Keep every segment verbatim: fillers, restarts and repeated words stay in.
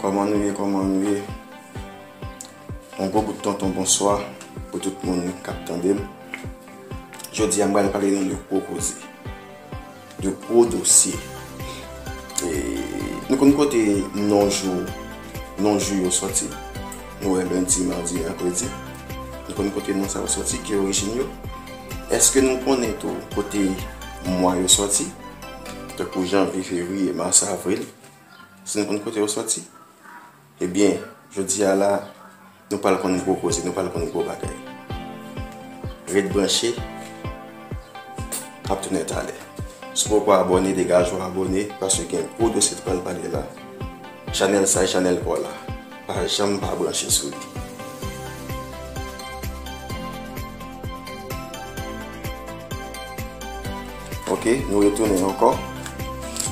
Kòman nou ye, kòman nou ye? Yon gwo bout tonton bonswa pou tout moun k ap tande m. Jodi a, m pral pale nou de gwo koze. De gwo dosye. E, nou konn kote non jou, non jou yo sòti? Nou wè lendi, madi, mèkredi. Nou konn kote non sa yo sòti, ki orijin yo? Èske nou konnen tou kote mwa yo sòti? Tankou janvye, fevriye, mas, avril. Si nou konn kote yo sòti, ebyen, jodi a la, nou pral konn gwo koze, nou pral konn gwo bagay. Ret branche, m ap tounen talè. Si w poko abòne, degaje w abòne, paske gen gwo dosye nou pral pale la. Chanèl sa, e chanèl pa w la. Pa janm pa branche sou li. Ok, nou retounen ankò.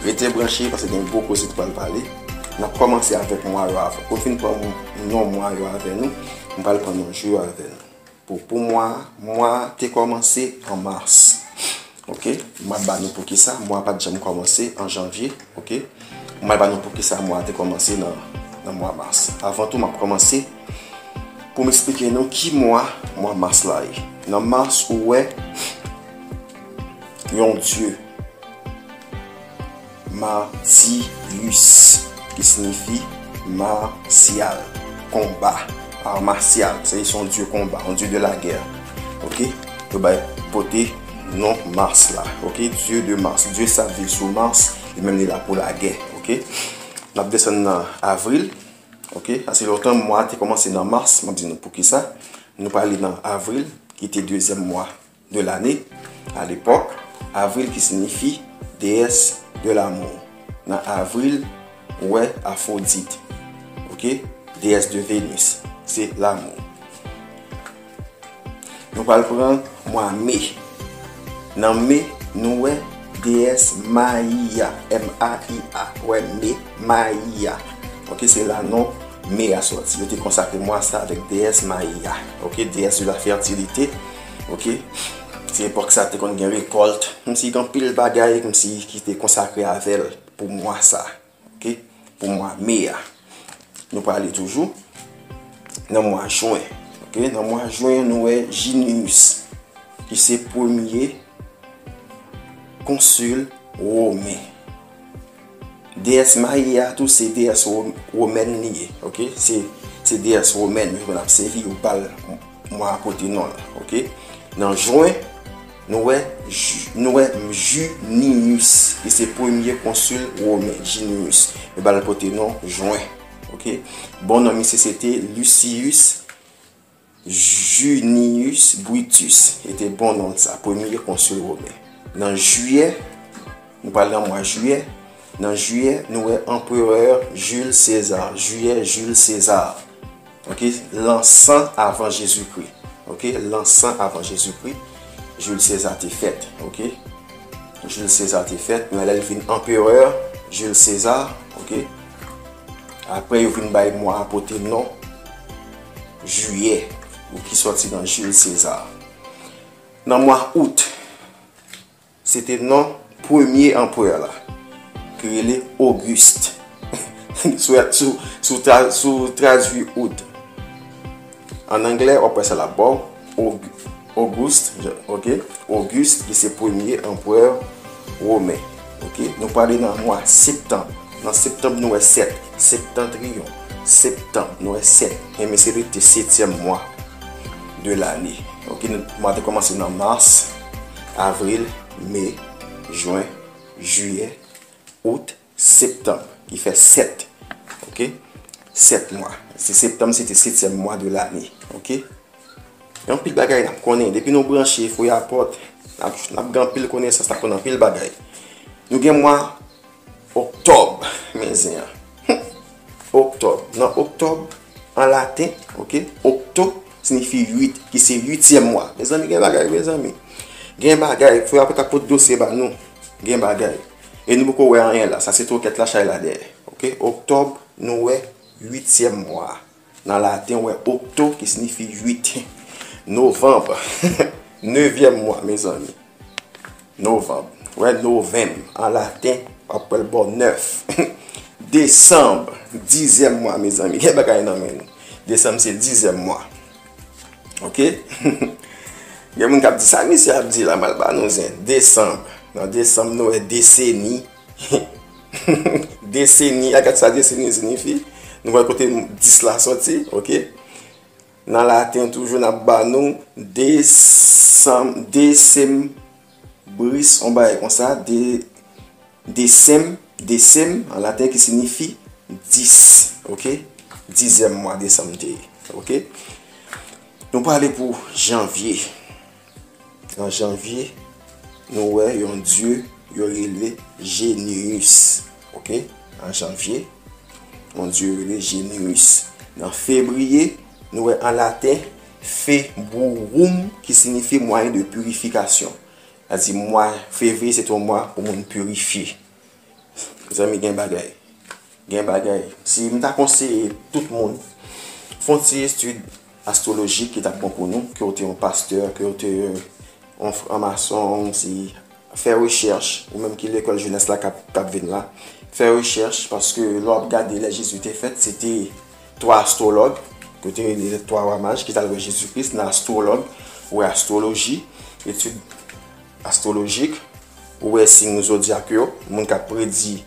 Rete branche paske gen gwo koze ki pral pale. N ap kòmanse avèk mwa yo avè. Pou n fin pran non mwa yo avè nou, m pral pran non jou yo avè nou. Pou, pou mwa, mwa te kòmanse an mas. Ok, m ap ba nou poukisa mwa pa t janm kòmanse an janvye. Ok, m ap ba nou poukisa mwa te kòmanse nan, nan mwa mas. Avan tou, m ap kòmanse pou m eksplike nou ki mwa mwa mas la ye. Nan mas, ou wè yon dye, Martius, ki siyifi masyal, konba, art martial. Se, se yon dye konba, yon dye de la guerre. Ok? Yo bay, pote non Mars la. Ok? Dye de Mars. Dye sa viv sou Mars, li menm li la pou lagè. Ok? N ap desann nan avril. Ok? Sa se lontan mwa te kòmanse nan mas, m ap di nou poukisa. Nou prale nan avril, ki te dezyèm mwa de lane, a lepòk, avril ki siyifi déesse de l'amour. Nan avril, ou wè Afwodit. Ok? Déesse de Vénus. Se lanmou. Nou pral pran mwa me. Nan me, nou wè déesse Maia, M A I A. Ou wè me, Maia. Ok, se la non me a sòti. Yo te konsakre mwa sa avèk déesse Maia. Ok, déesse de la fertilité. Ok, se epòk sa te konn gen rekòlt. Kòmsi gen anpil bagay, kòmsi ki te konsakre avè l pou mwa sa. Ok, pou mwa me a. Nou prale toujou nan mwa jen. Ok, nan mwa jen, nou wè Junius, ki se premye konsil women. Déesse Maia tou, se déesse wo-, womèn li ye. Ok, se, se déesse womèn yo konn ap sèvi, yo ba l mwa a pote non l. Ok, nan jen, nou wè, Ju-, nou wè Junius, ki se premye konsil women, Junius. Yo ba l pote non jen. Ok, bon non misye se te Lucius Junius Brutus. Se te bon non l sa, premye konsil women. Nan jiyè, nou prale nan mwa jiyè. Nan jiyè, nou wè anperè Jules César. Jiyè, Jules César. Ok, lan san avan Jezikri. Ok, lan san avan Jezikri, Jules César te fèt. Ok, Jules César te fèt. Nou wè lè l vin anperè, Jules César. Ok, apre yo vin bay mwa a pote non jiyè, ou ki sòti nan Jules César. Nan mwa out, se te non premye anperè la, ki rele Auguste. Si w, si w, si w tra-, si w tradui out an anglè, w ap wè sa l ap ba w, Aug-, Auguste, ok? Auguste, ki se premye anperè women. Ok? Nou prale nan mwa septanm. Nan septanm, nou wè sèt. Septantriyon. Septanm, nou wè sèt. Enben, se li ki te setyèm mwa de lane. Ok, nou, mwa te kòmanse nan mas, avril, me, jen, jiyè, out, septanm, ki fè sèt. Ok? Sèt mwa. Se septanm, se te setyèm mwa de lane. Ok? Gen anpil bagay n ap konnen. Depi nou branche Fouye Apòt, n ap, n ap gen anpil konesans, n ap konn anpil bagay. Nou gen mwa oktòb, men zen an. Oktòb. Nan oktòb, an laten, ok, octo siyifi uit, ki se uityèm mwa. Mezanmi, gen bagay, mezanmi. Gen bagay, Fouye Apòt ap pot dosye ba nou. Gen bagay. E nou poko wè anyen la. Sa se twokèt la chay la dèyè. Ok, oktòb, nou wè uityèm mwa. Nan laten, ou wè octo, ki siyifi uit. Novanm, nevyèm mwa, mezanmi. Novanm. Ou wè, novembre, an laten, w ap wè l ba w nèf. Desanm, dizyèm mwa, mezanmi. Gen bagay nan men nou. Desanm se dizyèm mwa. Oke? Gen moun k ap di, "Sa misye ap di la?" M al ba nou zen. Desanm. Nan desanm, nou wè deseni. Deseni, a gad sa deseni siyifi. Nou wè kote dis la soti, oke? Nan laten toujou, n ap ba nou desanm, desembris, yon bagay konsa, de, desem, desem, an laten ki siyifi dis, oke? Dizyèm mwa desanm te ye, oke? Nou prale pou janvye. Nan janvye, nou wè yon dye yo rele Jenius. Oke? Nan janvye, yon dye yo rele Jenius. Nan fevriye, nou wè an laten Februum, ki siyifi moyen de purification. Sa di mwa fevriye se te yon mwa pou moun pirifye. Mezanmi, gen bagay. Gen bagay. Si m ta konseye tout moun, fè yon ti etid astwolojik ki t ap bon pou nou, ke w te yon pastè, ke w te yon franmason, si fè rechèch, ou menm ki lekòl jenès la k ap, k ap vin la, fè rechèch, paske lè w ap gade lè Jezi te fèt, se te twa astwològ, ke w te rele twa wa maj, ki t al wè Jezi Kris nan astwològ, ou wè astwoloji, etid astwolojik, ou wè siy zodyak yo, moun k ap predi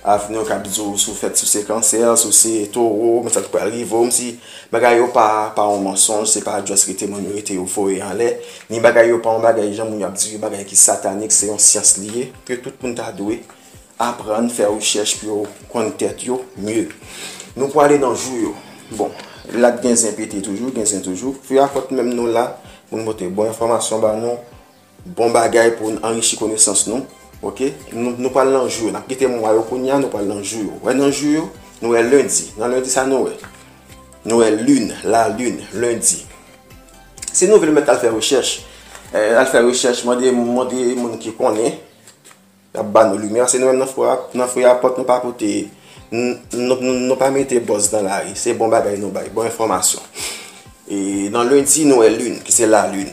avni yo k ap di w si w fèt, si w se kansè, si w se towo, men sa k pral rive w, menm si bagay yo pa, pa yon mansonj, se pa just rete moun yo rete yo voye anlè, ni bagay yo pa yon bagay jan moun yo ap di, yon bagay ki satanik, se yon syans li ye, ke tout moun ta dwe aprann fè rechèch pou yo konn tèt yo mye. Nou prale nan jou yo. Bon, la gen zen pete toujou, gen zen toujou. Fè apòt menm nou la, pou n pote bon enfòmasyon ba nou, bon bagay pou n anrichi konesans nou. Oke? Nou, nou pral nan jou yo. N ap kite mwa yo kounye a, nou pral nan jou yo. Wè nan jou yo, nou wè lendi. Nan lendi sa nou wè. Nou wè lin, la lin, lendi. Si nou vle mèt al fè rechèch, eh, al fè rechèch, mande, mande moun ki konnen, y ap ba nou limyè. Se nou menm nan fè, nan fè apòt, nou pa pote, n-, nou, nou, nou pa mete bòz nan lari. Se bon bagay nou bay, bon enfòmasyon. E nan lendi, nou wè lin, ki se la lin.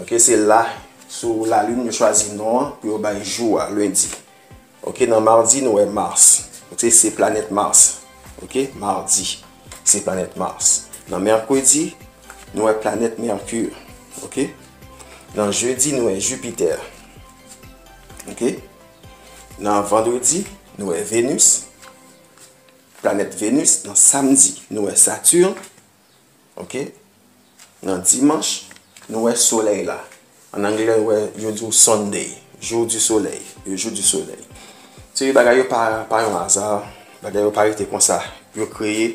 Oke, se la, sou la lin, yo chwazi non an pou yo bay jou a, lendi. Oke, nan madi, nou wè Mars. Oke, se planèt Mars. Oke, madi, se planèt Mars. Nan mèkredi, nou wè planèt Mèkir. Oke? Nan jedi, nou wè Jipitè. Oke? Nan vandredi, nou wè Venus, planèt Venus. Nan samdi, nou wè Saturne. Oke? Nan dimanch, nou wè solèy la. An anglè, nou wè, yo di w Sunday, jour du soleil, le jour du soleil. Se bagay yo pa, pa yon aza, bagay yo pa rete konsa, yo kreye.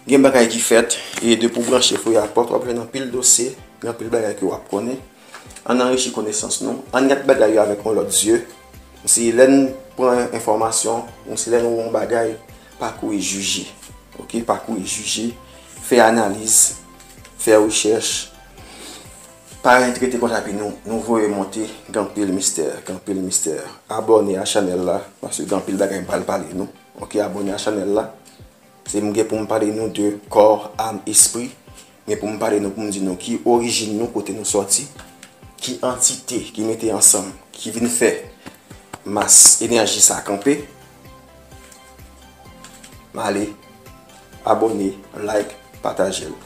Gen bagay ki fèt, e depi w branche Fouye Apòt, w ap jwenn anpil dosye, gen anpil bagay ke w ap konnen. Ann anrichi konesans nou, ann gad bagay yo avèk yon lòt zye. Si lè n pran enfòmasyon, ou si lè n wè yon bagay, pa kouri jije. Oke, pa kouri jije, fè analiz, fè rechèch. Pa rete konsa epi nou, nou voye monte, gen anpil mistè, gen anpil mistè. Abòne a chanèl la, paske gen anpil bagay m pral pale nou. Oke, abòne a chanèl la. Se m gen pou m pale nou de kò, am, espri. Men pou m pale nou, pou m di nou ki orijin nou, kote nou sòti, ki antite ki mete ansanm, ki vin fè mas enèji sa kanpe. M ale, abòne, like, pataje l.